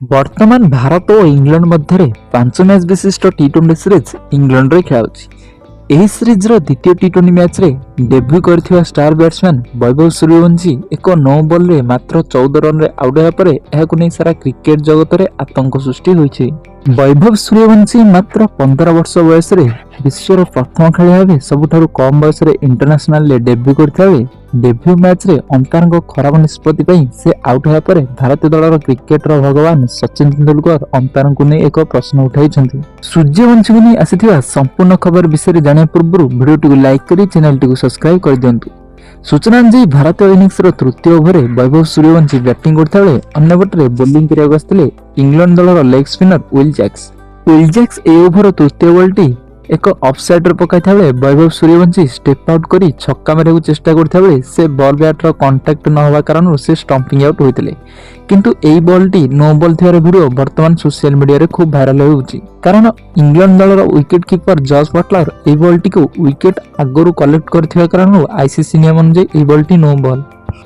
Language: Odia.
ବର୍ତ୍ତମାନ ଭାରତ ଓ ଇଂଲଣ୍ଡ ମଧ୍ୟରେ 5 ମ୍ୟାଚ୍ ବିଶିଷ୍ଟ ଟି-20 ସିରିଜ୍ ଇଂଲଣ୍ଡରେ ଖେଳାଉଛି। ଏହି ସିରିଜ୍ର ଦ୍ୱିତୀୟ ଟି-20 ମ୍ୟାଚ୍ରେ ଡେବ୍ୟୁ କରିଥିବା ଷ୍ଟାର ବ୍ୟାଟ୍ସମ୍ୟାନ୍ ବୈଭବ ସୂର୍ଯ୍ୟବଂଶୀ ଏକ ନୋ ବଲ୍ରେ ମାତ୍ର 14 ରନ୍ରେ ଆଉଟ୍ ହେବା ପରେ ଏହାକୁ ନେଇ ସାରା କ୍ରିକେଟ ଜଗତରେ ଆତଙ୍କ ସୃଷ୍ଟି ହୋଇଛି। ବୈଭବ ସୂର୍ଯ୍ୟବଂଶୀ ମାତ୍ର 15 ବର୍ଷ ବୟସରେ ବିଶ୍ୱର ପ୍ରଥମ ଖେଳାଳି ଭାବେ ସବୁଠାରୁ କମ୍ ବୟସରେ ଇଣ୍ଟରନ୍ୟାସନାଲରେ ଡେବ୍ୟୁ କରିଥିବା ବେଳେ ଡେବ୍ୟୁ ମ୍ୟାଚ୍ରେ ଅମ୍ପାୟାରଙ୍କ ଖରାପ ନିଷ୍ପତ୍ତି ପାଇଁ ସେ ଆଉଟ୍ ହେବା ପରେ ଭାରତୀୟ ଦଳର କ୍ରିକେଟର ଭଗବାନ ସଚିନ ତେନ୍ଦୁଲକର ଅମ୍ପାୟାରଙ୍କୁ ନେଇ ଏକ ପ୍ରଶ୍ନ ଉଠାଇଛନ୍ତି। ସୂର୍ଯ୍ୟବଂଶୀକୁ ନେଇ ଆସିଥିବା ସମ୍ପୂର୍ଣ୍ଣ ଖବର ବିଷୟରେ ଜାଣିବା ପୂର୍ବରୁ ଭିଡ଼ିଓଟିକୁ ଲାଇକ୍ କରି ଚ୍ୟାନେଲଟିକୁ ସବସ୍କ୍ରାଇବ୍ କରିଦିଅନ୍ତୁ। ସୂଚନା ଅନୁଯାୟୀ, ଭାରତୀୟ ଇନିଂସର ତୃତୀୟ ଓଭରରେ ବୈଭବ ସୂର୍ଯ୍ୟବଂଶୀ ବ୍ୟାଟିଂ କରୁଥିବା ବେଳେ ଅନ୍ୟପଟରେ ବୋଲିଂ କରିବାକୁ ଆସିଥିଲେ ଇଂଲଣ୍ଡ ଦଳର leg spinner will Jacks. Will Jacks ଏହି ଓଭରର ତୃତୀୟ ବଲଟି ଏକ ଅଫସାଇଡରେ ପକାଇଥିବା ବେଳେ ବୈଭବ ସୂର୍ଯ୍ୟବଂଶୀ ଷ୍ଟେପ୍ ଆଉଟ୍ କରି ଛକା ମାରିବାକୁ ଚେଷ୍ଟା କରୁଥିବା ବେଳେ ସେ ବଲ୍ ବ୍ୟାଟ୍ର କଣ୍ଟାକ୍ଟ ନ ହେବା କାରଣରୁ ସେ ଷ୍ଟମ୍ପିଂ ଆଉଟ୍ ହୋଇଥିଲେ। କିନ୍ତୁ ଏହି ବଲ୍ଟି ନୋ ବଲ୍ ଥିବାର ଭିଡ଼ିଓ ବର୍ତ୍ତମାନ ସୋସିଆଲ ମିଡିଆରେ ଖୁବ୍ ଭାଇରାଲ ହେଉଛି, କାରଣ ଇଂଲଣ୍ଡ ଦଳର ୱିକେଟ୍ କିପର ଜସ୍ ବଟଲର ଏହି ବଲ୍ଟିକୁ ୱିକେଟ୍ ଆଗରୁ କଲେକ୍ଟ କରିଥିବା କାରଣରୁ ଆଇସିସି ନିୟମ ଅନୁଯାୟୀ ଏହି ବଲ୍ଟି ନୋ ବଲ୍।